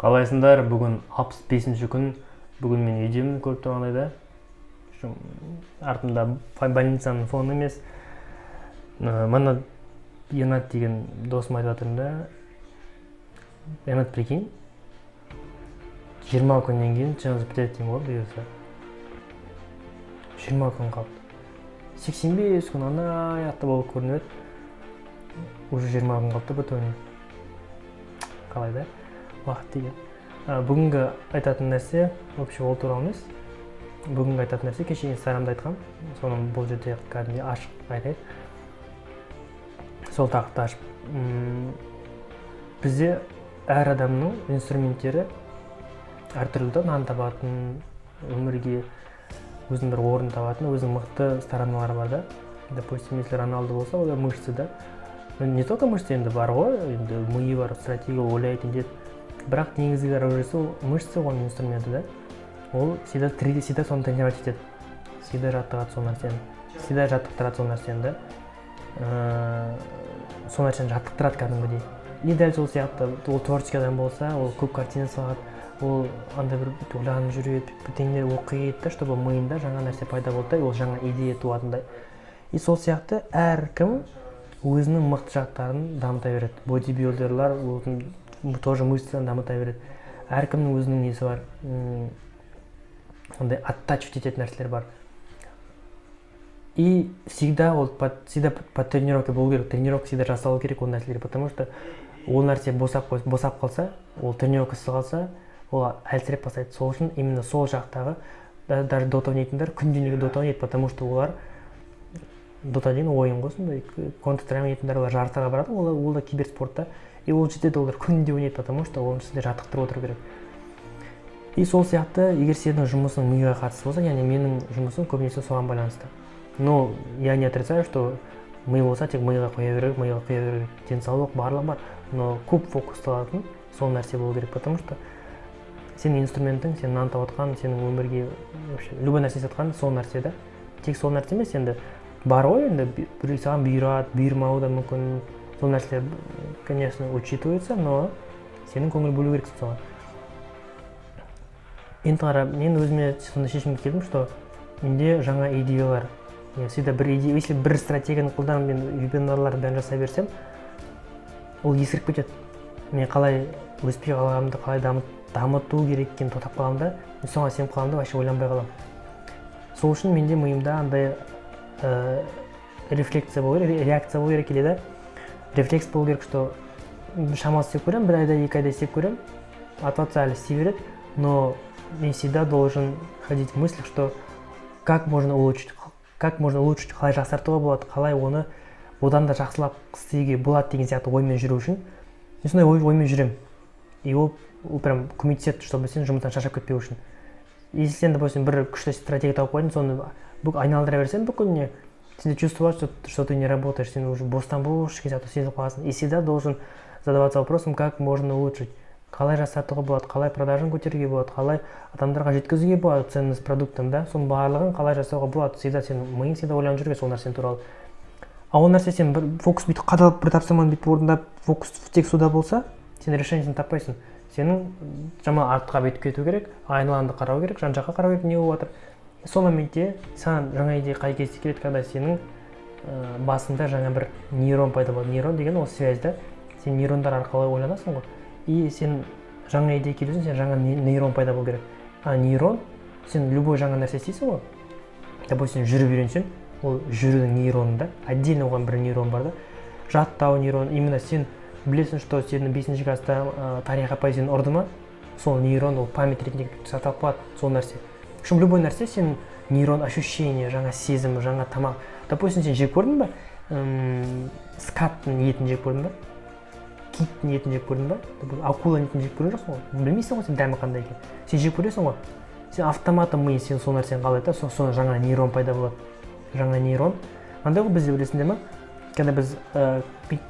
Қалайсыңдар? Бүгін 65-күн. Бүгін мен үйдемін, көріп тұрғандай да. Артымда больницаның фоны емес. Мана Ернат деген досым айтып жатырмын да: «Ернат, прикинь, 20 күннен кейін челлендж бітеді», — деймін ғой. Бұйырса, 20 күн қалды. 85 күн ана жақта болып көрінеді, уже 20 күн қалыпты бітуіне. Қалай да уақыт деген. Бүгінгі айтатын нәрсе вообще ол туралы емес. Бүгінгі айтатын нәрсе, кеше Инстаграмда айтқанмын, соны бұл жерде кәдімгідей ашық айтайын, сол тақырыпты ашып. Бізде әр адамның инструменттері әртүрлі да. Нан табатын, өмірге өзінің бір орнын табатын өзінің мықты стороналары бар да. Допустим, если Роналду болса, ол мышцы да. Ну, не только мышцы енді бар ғой, енді миы бар, стратегия ойлайды, нетеді, бірақ негізгі оружиесі ол мышцы, оның инструменті да. Ол всегда всегда соны тренировать етеді, всегда жаттығады сол нәрсені, всегда жаттықтырады сол нәрсені да. Сол нәрсені жаттықтырады кәдімгідей. И дәл сол сияқты ол творческий адам болса, ол көп картина салады, ол андай бір бүйтіп ойланып жүреді, бірдеңелер оқиды да, чтобы миында жаңа нәрсе пайда болды да, ол жаңа идея туатындай. И сол сияқты әркім өзінің мықты жақтарын дамыта береді. Бодибилдерлар тоже мышцаны дамыта береді. Әркімнің өзінің несі бар, андай оттачивать ететін нәрселер бар. И всегда ол всегда под тренировка болу керек, тренировка всегда жасалу керек ол нәрселер, потому что ол нәрсе босап қалса, ол тренировкасыз қалса, ол әлсіреп бастайды. Сол үшін именно сол жақтағы даже Дота ойнайтындар күнделікті Дота ойнайды, потому что олар, Дота деген ойын ғой сондай, Counter Strike ойнайтындар, олар жарыстарға барады ғой, ол да киберспорт та. И ол жерде де олар күнде ойнайды, потому что оның үстінде жаттықтырып отыру керек. И сол сияқты, егер сенің жұмысың миға қатысты болса, яғни менің жұмысым көбінесе соған байланысты, но я не отрицаю, что ми болса, тек миға қоя беру керек, миға құя беру керек. Денсаулық, барлығы бар, но көп фокусталатын сол нәрсе болу керек, потому что сенің инструментің, сен нан тауып жатқан, сенің өмірге вообще любой нәрсе істеп жатқан сол нәрсе да. Тек сол нәрсе емес енді, бар ғой енді, біреу саған бұйырады, бұйырмауы да мүмкін. Сол нәрселер, конечно, учитывается, но сенің көңіл бөлу керексің соған. Енді қара, мен өзіме сондай шешімге келдім, что менде жаңа идеялар, я всегда бір идея, если бір стратегияны қолданып, мен вебинарларды бәрін жасай берсем, ол ескіріп кетеді. Мен қалай өспей қалғанымды, қалай дамыту керек екенін тоқтап қаламын да, мен соған сеніп қаламын да, вообще ойланбай қаламын. Сол үшін менде миымда андай рефлексия болу керек, реакция болу керек или да рефлекс болу керек, что шамалы істеп көремін, бір айда, 2 айда істеп көремін, отваться әлі істей береді, но мен всегда должен ходить в мыслях, что как можно улучшить, как можно улучшить, қалай жақсартуға болады, қалай оны одан да жақсылап істеуге болады деген сияқты оймен жүру үшін мен сондай оймен жүремін. И ол прям көмектеседі, чтобы сен жұмыстан шаршап кетпеу үшін. Если сен, допустим, бір күшті стратегия тауып қойдың, соны айналдыра берсең бүкіліне, сенде чувство болады, что ты не работаешь, сен уже бостан бос деген сияқты сезініп қаласың. И всегда должен задаваться вопросом, как можно улучшить, қалай жақсартуға болады, қалай продажаны көтеруге болады, қалай адамдарға жеткізуге болады ценность продуктын да, соның барлығын қалай жасауға болады. Всегда сенің миың всегда ойланып жүрген сол нәрсе туралы. А ол нәрсе, сен бір фокус бүйтіп қадалып, бір тапсырманы бүйтіп орындап, фокус тек суда болса, сен решениесін таппайсың. Сенің жаман артқа бүйтіп кету керек, айналаңды қарау керек, жан жаққа қарау керек, не болып жатыр. Сол моментте саған жаңа идея қай кезде келеді? Когда сенің басыңда жаңа бір нейрон пайда болады. Нейрон деген ол связь да, сен нейрондар арқылы ойланасың ғой. И сен жаңа идея келу үшін сен жаңа нейрон пайда болу керек. А нейрон, сен любой жаңа нәрсе істейсің ғой, допустим, жүріп үйренсең, ол жүрудің нейроны да, отдельно оған бір нейрон бар да, жаттау нейрон. Именно сен білесің, что сені бесінші класста тарих апай сені ұрды ма, сол нейрон, ол память ретінде сақталып қалады сол нәрсе. В общем, любой нәрсе сенің нейрон, ощущение, жаңа сезім, жаңа тамақ. Допустим, сен жеп көрдің ба, скаттың етін жеп көрдің ба, киттің етін жеп көрдің ба, акуланың етін жеп көрген жоқсың ғой, білмейсің ғой сен дәмі қандай екенін. Сен жеп көресің ғой, сен автоматом ми сен сол нәрсені қалайды да, сол жаңа нейрон пайда болады. Жаңа нейрон мынандай ғой бізде, білесіңдер ма, когда біз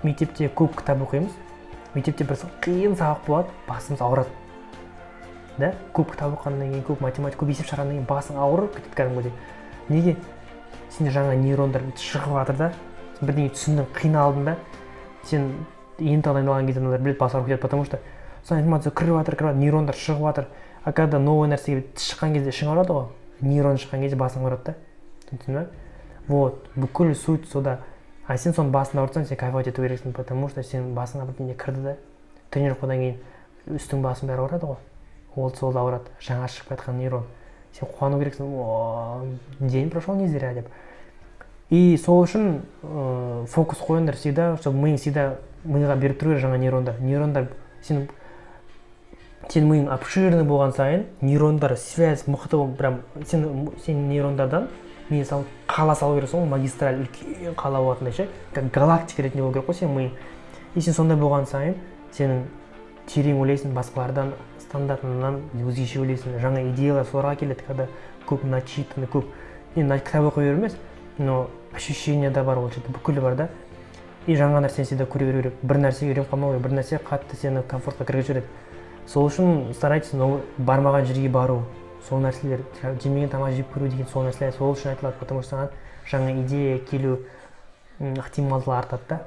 мектепте көп кітап оқимыз, мектепте бір қиын сабақ болады, басымыз ауырады да. Көп кітап оқығаннан кейін, көп математика, көп есеп шығарғаннан кейін басың ауырып кетеді кәдімгідей. Неге? Сенде жаңа нейрондар шығып жатыр да, сен бірдеңе түсіндің, қиналдың да. Сен ЕНТ дайындалған кезде мыналар біледі, бас ауырып кетеді, потому что Сол информация кіріп жатыр, кіріп жатыр, нейрондар шығып жатыр. А когда новый нәрсеге тіс шыққан кезде ішің ауырады ғой, нейрон шыққан кезде басың ауырады да, түсіндің ба? Вот бүкіл суть сода. А сен соның басын ауыртсаң, сен кайфовать ету керексің, потому что сен басыңа бірдеңе кірді да. Тренировкадан кейін үстің басың бәрі ауырады ғой, ол сол да ауырады, жаңа шығып жатқан нейрон. Сен қуану керексің: «О, день прошел не зря», — деп. И сол үшін фокус қойыңдар всегда, чтобы миың всегда, миға беріп тұру керек жаңа нейрондар. Нейрондар сен миың обширный болған сайын, нейрондар связь мықты болып, прям сен нейрондардан ми салып, қала салу керексің ғой, магистраль, үлкен қала болатындай ше, как галактика ретінде болу керек қой сенің миың. И сен сондай болған сайын, сенің терең ойлайсың, басқалардан, стандартынан өзгеше ойлайсың, жаңа идеялар соларға келеді. Когда көп начитанный, көп енді кітап оқи беру емес, но ощущение да бар, ол жерде бүкілі бар да. И жаңа нәрсені всегда көре беру керек, бір нәрсеге үйреніп қалмау керек, бір нәрсе қатты сені комфортқа кіргізіп жібереді. Сол үшін старайтесь бармаған жерге бару, сол нәрселер, жемеген тамақ жеп көру деген сол нәрселер сол үшін айтылады, потому что саған жаңа идея келу ықтималдығы артады да.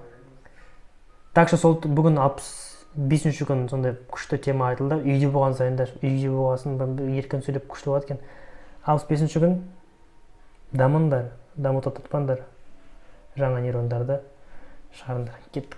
Так что сол бүгін 65-күн сондай күшті тема айтылды. Үйде болған сайын да, үйде болғасын еркін сөйлеп, күшті болады екен. 65-күн дамыңдар, даму тоқтатпаңдар, жаңа нейрондарды шығарыңдар. Кеттік.